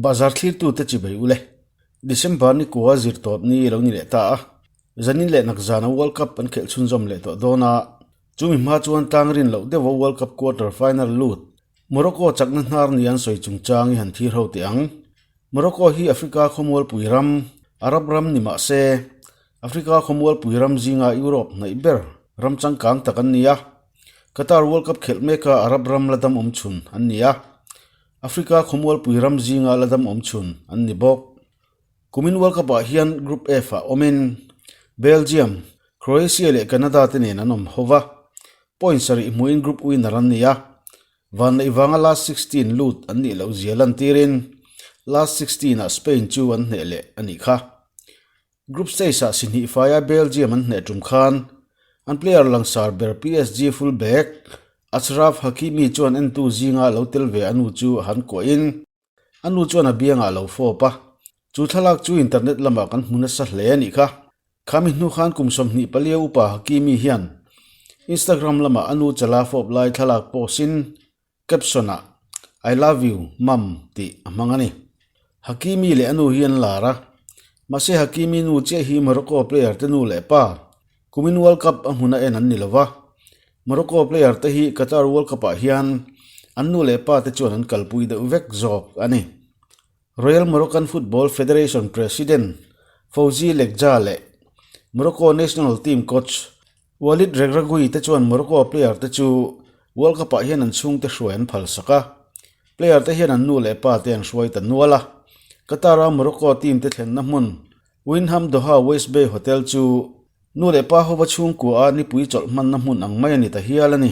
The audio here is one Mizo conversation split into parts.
Bazar thlirtute chibai ule. December ni kua zirtawp ni lo ni leh ta a. Zanin leh nak zana World Cup an khelh chhunzawm leh tawh dawn a. Chumi hma chuan tlang rin loh deuha World Cup quarter final lut Morocco chakna hnar ni an sawi chungchang i han thlir ho teh ang. Morocco hi Africa khawmualpui ram, Arab ram ni mah se, Africa khawmualpui ram zinga Europe hnaih ber ram changkang tak an ni a. Qatar World Cup khelh meka Arab ram la dam awm chhun an ni a. Africa khawmualpui ram zinga la dam awm chhun an ni bawk. Kumin World Cup ah hian Group F ah awmin Belgium, Croatia leh Canada te nen an awm ho va, point sarih hmuhin group winner an ni a, vanneih vanga last 16 lut an nih loh zia lantirin last 16 ah Spain chu an hneh leh a nih kha. Group stage ah si hnih faia Belgium an hneh tum khan an player langsar ber PSG full back Achraf Hakimi chuan entu zinga lo tel ve a nu chu a han kuahin a nu chuan a biangah a lo fawp a, chu thlalak chu internet lamah kan hmu nasa hle a nih kha. Khami hnu khan kum 24 upa Hakimi hian Instagram lamah a nu chala fawp lai thlalak post in Caption ah I love you, mum tih a hmang a ni. Hakimi leh a nu hi an lar a, mahse Hakimi nu chiah hi Morocco player te nu leh pa kumin World Cup a hmun a en an ni lo va. Morocco player te hi Qatar World Cup ah hian an nu leh pa te chuan an kalpui deuh vek zawk a ni. Royal Moroccan Football Federation President Fouzi Lekjaa leh Morocco national team coach Walid Regragui te chuan Morocco player te chu World Cup ah hian an chhungte hruai an phal sak a, player te hian an nu leh pa te an hruai ta nual a. Qatar a Morocco team te thlenna hmun Wyndham Doha West Bay Hotel chu nu leh pa hova chhungkua a nipui chawlh hmanna hmun ang mai a ni ta hial a ni.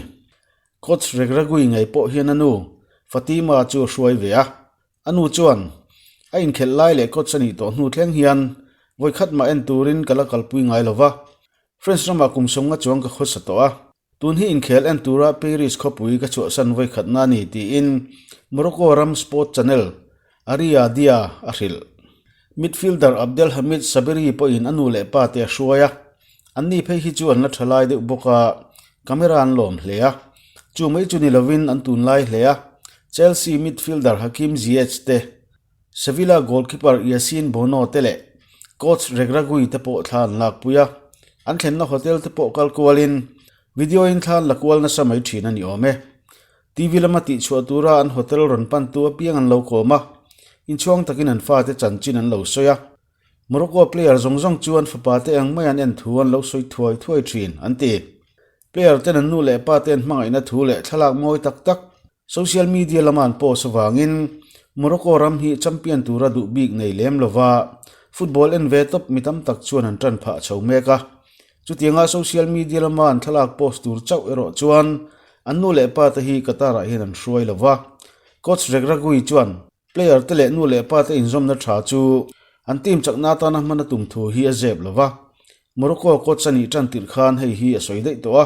Coach Regragui ngei pawh hian a nu Fatima chu a hruai ve a, A nu chuan, A inkhelh lai leh coach a nih tawh hnu thleng hian vawikhat mah en turin ka la kalpui ngai lo va. France ramah kum sawmnga chuang ka khawsa tawh a. Tun hi inkhel en tura Paris khawpui ka chhuahsan vawikhatna a ni tiin Morocco ram sport channel Aria Dia a hrilh. Midfielder Abdelhamid Sabiri pawhin a nu leh pa te a hruai a, anni phei hi chu an la tha lai deuh bawk a, camera an lawm hle a. Chu mai chu ni lovin an tunlai hle a, Chelsea midfielder Hakim Ziyech te, Sevilla goalkeeper Yassine Bono te leh coach Regragui te pawh thla an lakpui a, an thlenna hotel te pawh kal kualin video in thla an la kual nasa mai thin a ni awm e. TV lama tihchhuah tura an hotel rawn pantu apiang an lo kawm a, inchhuang takin an fate chanchin an lo sawi a. Morocco player zawng zawng chu an fapa te ang mai an en thu an lo sawi thuai thuai thin, an ti. Player ten an nu leh pa te an hmangaihna thu leh thlalak mawi tak tak social media lama an post avangin Morocco ram hi champion tura duh bik nei lem lova football en ve tawp mi tam tak chuan an tan phah chho mek a. Chutianga social media lama an thlalak post tur chauh erawh chuan An nu leh pa te hi Qatar ah hian an hruai lo va, coach Regragui chuan player te leh nu leh pa te inzawmna tha chu an team chakna atana hman a tum thu hi a zep lo va, Morocco coach a nih tan tirh khan hei hi a sawi daih tawh a,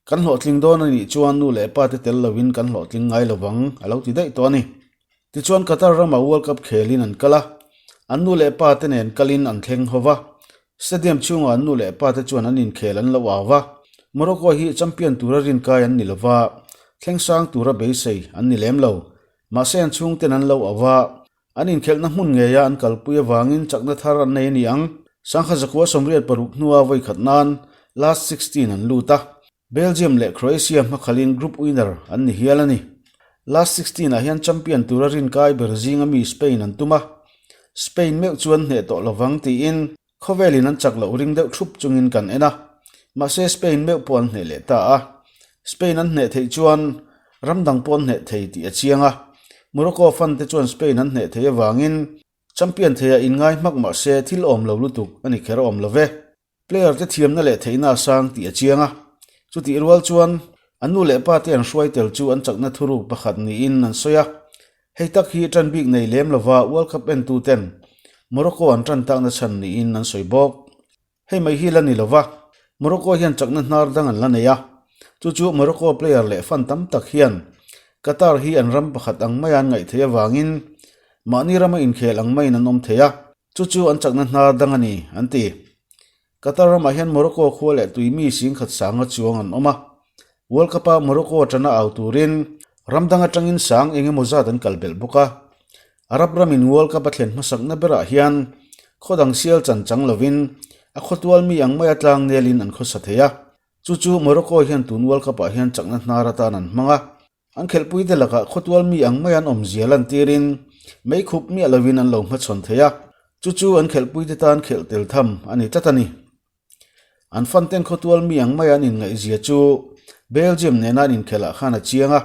kan hlawhtling dawn a nih chuan nu leh pa te tel lovin kan hlawhtling ngai lo vang a lo ti daih tawh a ni. Tichuan Qatar ramah World Cup khelin an kal a, an nu leh pa te nen kalin an thleng ho va, stadium chhungah an nu leh pa te chuan an inkhel an lo au va, Morocco hi champion tura rinkai an ni lo va, thleng sang tura beisei an ni lem lo. Mahse an chhungten an lo au va, an inkhelhna hmun ngeia an kalpui avangin chakna thar an nei a ni ang. Sangha zakua 86 hnua vawikhat nan last 16 an lut a, Belgium leh Croatia hmakhalin group winner an ni hial a ni. Last 16 ah hian champion tura rinkai ber zinga mi Spain an tum a, Spain meuh chu an hneh tawh lovang tiin khawvelin an chak loh ring deuh thup chungin kan en a, mahse Spain meuh pawh an hneh leh ta a. Spain an hneh theih chuan ram dang pawh an hneh thei tih a chiang a, Morocco fan te chuan Spain an hneh theih avangin champion theiah inngai hmak mahse thil awm lo lutuk a ni kher awm lo ve. Player te thiamna leh theihna a sang tih a chiang a, chutih rual chuan an nu leh pa te an hruai tel chu an chakna thuruk pakhat niin an sawi a. Hei tak hi tan bik nei lem lova World Cup entu ten Morocco an tan takna chhan niin an sawi bawk. Hei mai hi la ni lova, Morocco hian chakna hnar dang an la nei a, chu chu Morocco player leh fan tam tak hian Qatar hi an ram pakhat ang maia an ngaih theih avangin mahni rama inkhel ang maiin an awm thei a. Chu chu an chakna hnar dang a ni, an ti. Qatar ramah hian Morocco khua leh tui mi singkhat sanga chuang an awm a. World Cup-a Morocco atana au turin ram dang atangin sang eng emaw zat an kal belh bawk a. Arab ramin World Cup a thlen hmasakna berah hian khaw dang sial chan chang lovin a khawtual mi ang maia tlang nelin an khawsa thei a. Chu chu Morocco hian tun World Cup ah hian chakna hnar atan an hmang a. An khelhpuite lakah khawtual mi ang mai an awmzia lantirin mei khup miah lovin an lo hmachhawn thei a, chu chu an khelhpuite tan khelh tel tham a ni tlat a ni. An fanten khawtual mi ang mai an inngaihzia chu Belgium nena an inkhelh ah khan a chiang a,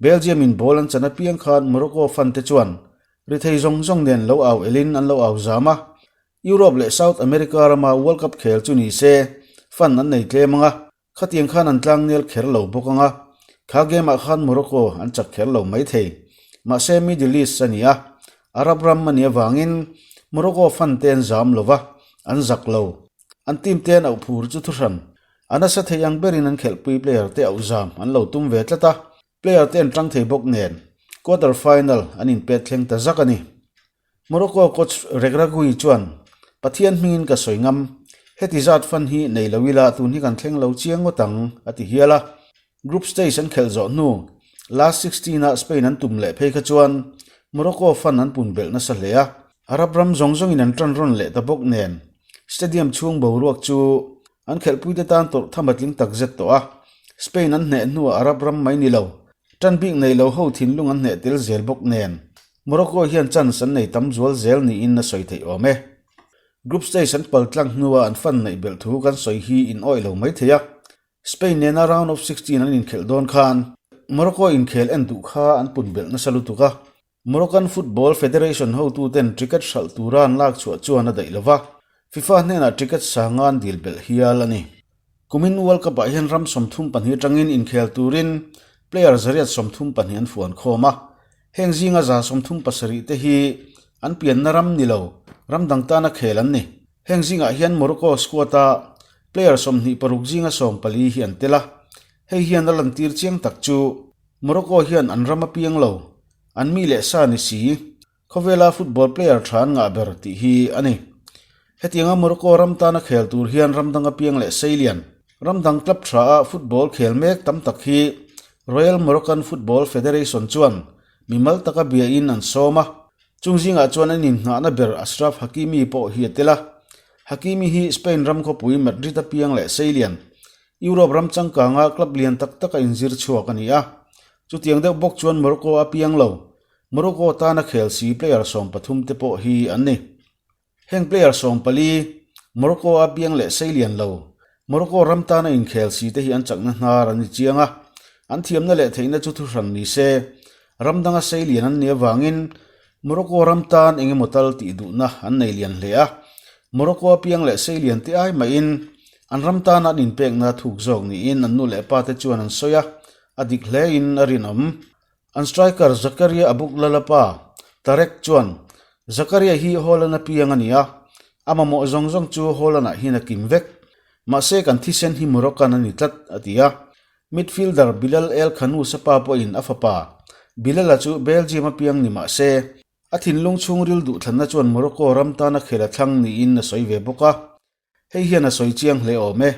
Belgium in ball an chan apiang khan Morocco fante chuan ri thei zawng zawng nen lo au elin an lo au zam a, Europe leh South America rama World Cup khel chu ni se fan an nei tlem ang a, Khatiang khan an tlang nel kher lo bawk ang a, kha game ah khan Morocco an chak kher lo mai thei. Mahse Middle East a ni a, Arab ram a nih avangin Morocco fan te an zam lo va, an zak lo. An team te an auh phur chu thuhran. A nasa thei ang berin an khelhpui player te auh zam an lo tum ve tlat a, player te an tang thei bawk nen quarter final an inpet thleng ta zak a ni. Morocco coach Regragui chuan, Pathian hmingin ka sawi ngam, heti zat fan hi nei lo ila tun hi kan thleng lo chiang ngawt ang, a ti hial a. Group stage an khelh zawh hnu, last 16 ah Spain an tum leh phei kha chuan Morocco fan an pun belh nasa hle a. Arab ram zawng zawngin an tan rawn leh ta bawk nen, stadium chhung boruak chu an khelhpuite tan tawrh tham a tling takzet tawh a. Spain an hneh hnuah Arab ram mai ni lo, tan bik nei lo ho thinlung an hneh tel zel bawk nen, Morocco hian chance an nei tam zual zel niin a sawi theih awm e. Group stage an pal tlang hnua an fan neih belh thu kan sawi hi in awih lo mai thei a. Spain nena round of 16 an inkhelh dawn khan Morocco inkhel en duh kha an pun belh nasa lutuk a. Moroccan Football Federation hotuten ticket hralh tura an lak chhuah chuan a daih lo va, FIFA hnenah ticket sanga an dil belh hial a ni. Kumin World Cup ah hian ram 32 atangin inkhel turin player 132 an fuan khawm a. Heng zinga 37 te hi an pianna ram ni lo, ram dang tana khel an ni. Heng zingah hian Morocco squad-a player 26 zinga 14 hi an tel a. Hei hian a lantir chiang tak chu Morocco hian an ram a piang lo, an mi leh sa ni si. Khawvela football player tha an ngah ber tih hi a ni. Hetianga Morocco ram tana khel tur hian ram danga piang leh seilian, ram dang club tha a football khel mek tam tak hi Royal Moroccan Football Federation chuan mimal taka biain an sawm a. Chung zingah chuan an innghahna ber Achraf Hakimi pawh hi a tel a. Hakimi hi Spain ram khawpui Madrid a piang leh seilian, Europe ram changkanga club lian tak taka inzir chhuak a ni a. Chutiang deuh bawk chuan Morocco a piang lo, Morocco tana khel si player 13 te pawh hi an ni. Heng player 14, Morocco a piang leh sei lian lo, Morocco ram tana inkhel si te hi an chakna hnar an ni chiang a, an thiamna leh theihna chu thuhran ni se, ram danga sei lian an nih avangin Morocco ram tan eng emaw tal tih duhna an nei lian hle a, Morocco a piang leh sei lian te ai mahin an ram tana an inpekna thuk zawk niin an nu leh pa te chuan an sawi a, a dik hlein a rinawm. An striker Zakaria Aboukhlal pa Tarek chuan, Zakaria hi Haaland a piang a ni a, a mamawh zawng zawng chu Haaland-ah hian a kim vek. Mahse kan thisen hi Moroccan a ni tlat, a ti a. Midfielder Bilal El Khannouss a pa pawhin a fapa Bilal-a chu Belgium a piang ni mah se, a thinlung chhungril duhthlanna chuan Morocco ram tana khel a thlang niin a sawi ve bawk a. Hei hian a sawi chiang hle awm e.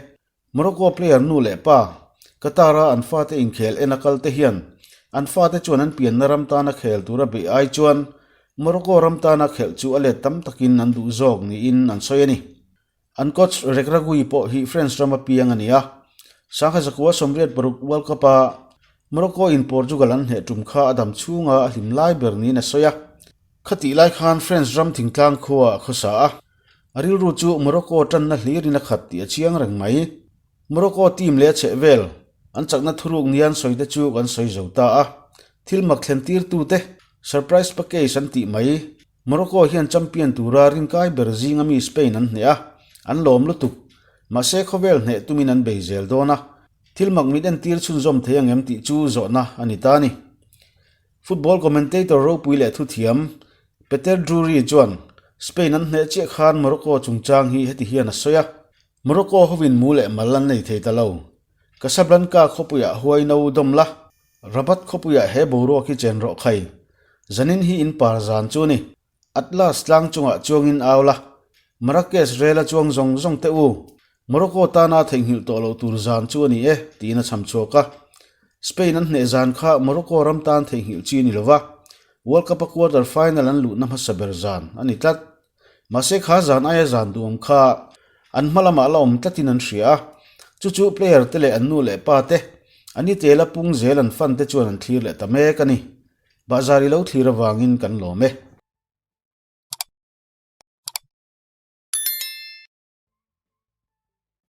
Morocco player nu leh pa, Qatar-a an fate inkhel en a kal te hian an fate chuan an pianna ram tana khel tura beih ai chuan Morocco ram tana khelh chu a let tam takin an duh zawk niin an sawi a ni. An coach Regragui pawh hi French rama piang a ni a, 1986 World Cup-a Morocco in Portugal an hneh tum kha a dam chhunga a hlim lai ber niin a sawi a. Khatih lai khan French ram thingtlang khuaah a khawsa a. A rilru chu Morocco tanna hlirin a khat tih a chiang reng mai. Morocco team leh a chheh vel, an chakna thuruk nia an sawi te chu kan sawi zo ta a. Thil mak thlen tirtu te, surprise package an tih mai. Morocco hian champion tura rinkai ber zinga mi Spain an hneh a, an lawm lutuk. Mahse khawvel hneh tumin an bei zel dawn a. Thil mak mit entir chhunzawm thei ang em tih chu zawhna a ni ta a ni. Football commentator ropui leh thuthiam Peter Drury chuan Spain an hneh chiah khan Morocco chungchang hi heti hian a sawi a, Morocco hovin mu leh mal an nei thei ta lo. Casablanca khawpuiah huai no dawm la, Rabat khawpuiah he boruak hi chen rawh khai. Zanin hi in par zan chu a ni. Atlas tlang chungah chuangin au la, Marrakesh rela chuang zawng zawng teh u, Morocco tana theihnghilh tawh loh tur zan chu a ni e, tiin a chham chhuak a. Spain an hneh zan kha Morocco ram tan theihnghilh chi a ni lo va. World Cup-a quarter final an luhna hmasa ber zan a ni tlat. Mahse kha zan aia zan duhawm kha an hma lamah la awm tlatin an hria a, chu chu player te leh an nu leh pa te, an i tela pung zel an fan te chuan an thlir leh ta mek a ni. Bahzar i lo thlir avangin kan lawm e.